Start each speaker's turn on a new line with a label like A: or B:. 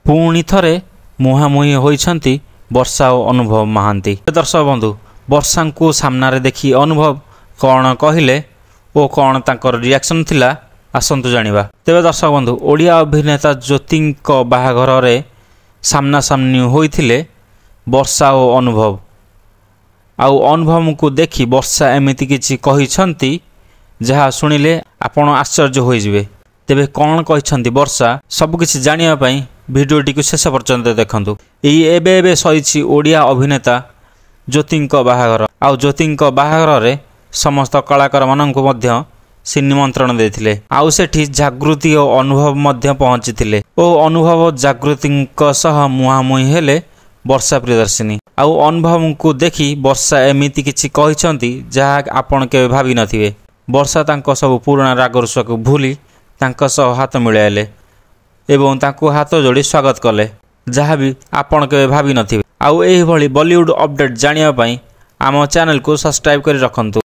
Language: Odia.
A: ପୁଣି ଥରେ ମୁହାଁମୁହିଁ ହୋଇଛନ୍ତି ବର୍ଷା ଓ ଅନୁଭବ ମହାନ୍ତି। ଦର୍ଶକ ବନ୍ଧୁ, ବର୍ଷାଙ୍କୁ ସାମ୍ନାରେ ଦେଖି ଅନୁଭବ କ'ଣ କହିଲେ ଓ କ'ଣ ତାଙ୍କର ରିଆକ୍ସନ୍ ଥିଲା, ଆସନ୍ତୁ ଜାଣିବା। ତେବେ ଦର୍ଶକ ବନ୍ଧୁ, ଓଡ଼ିଆ ଅଭିନେତା ଜ୍ୟୋତିଙ୍କ ବାହାଘରରେ ସାମ୍ନାସାମ୍ନି ହୋଇଥିଲେ ବର୍ଷା ଓ ଅନୁଭବ। ଆଉ ଅନୁଭବଙ୍କୁ ଦେଖି ବର୍ଷା ଏମିତି କିଛି କହିଛନ୍ତି, ଯାହା ଶୁଣିଲେ ଆପଣ ଆଶ୍ଚର୍ଯ୍ୟ ହୋଇଯିବେ। ତେବେ କ'ଣ କହିଛନ୍ତି ବର୍ଷା, ସବୁକିଛି ଜାଣିବା ପାଇଁ ଭିଡ଼ିଓଟିକୁ ଶେଷ ପର୍ଯ୍ୟନ୍ତ ଦେଖନ୍ତୁ। ଏଇ ଏବେ ଏବେ ସରିଛି ଓଡ଼ିଆ ଅଭିନେତା ଜ୍ୟୋତିଙ୍କ ବାହାଘର। ଆଉ ଜ୍ୟୋତିଙ୍କ ବାହାଘରରେ ସମସ୍ତ କଳାକାରମାନଙ୍କୁ ମଧ୍ୟ ସେ ନିମନ୍ତ୍ରଣ ଦେଇଥିଲେ। ଆଉ ସେଠି ଜାଗୃତି ଓ ଅନୁଭବ ମଧ୍ୟ ପହଞ୍ଚିଥିଲେ ଓ ଅନୁଭବ ଜାଗୃତିଙ୍କ ସହ ମୁହାଁମୁହିଁ ହେଲେ ବର୍ଷା ପ୍ରିୟଦର୍ଶିନୀ। ଆଉ ଅନୁଭବଙ୍କୁ ଦେଖି ବର୍ଷା ଏମିତି କିଛି କହିଛନ୍ତି, ଯାହା ଆପଣ କେବେ ଭାବିନଥିବେ। ବର୍ଷା ତାଙ୍କ ସବୁ ପୁରୁଣା ରାଗରୁଷାକୁ ଭୁଲି ତାଙ୍କ ସହ ହାତ ମିଳାଇଲେ ଏବଂ ତାଙ୍କୁ ହାତ ଯୋଡ଼ି ସ୍ୱାଗତ କଲେ, ଯାହା ବି ଆପଣ କେବେ ଭାବିନଥିବେ। ଆଉ ଏହିଭଳି ବଲିଉଡ୍ ଅପଡେଟ୍ ଜାଣିବା ପାଇଁ ଆମ ଚ୍ୟାନେଲକୁ ସବସ୍କ୍ରାଇବ୍ କରି ରଖନ୍ତୁ।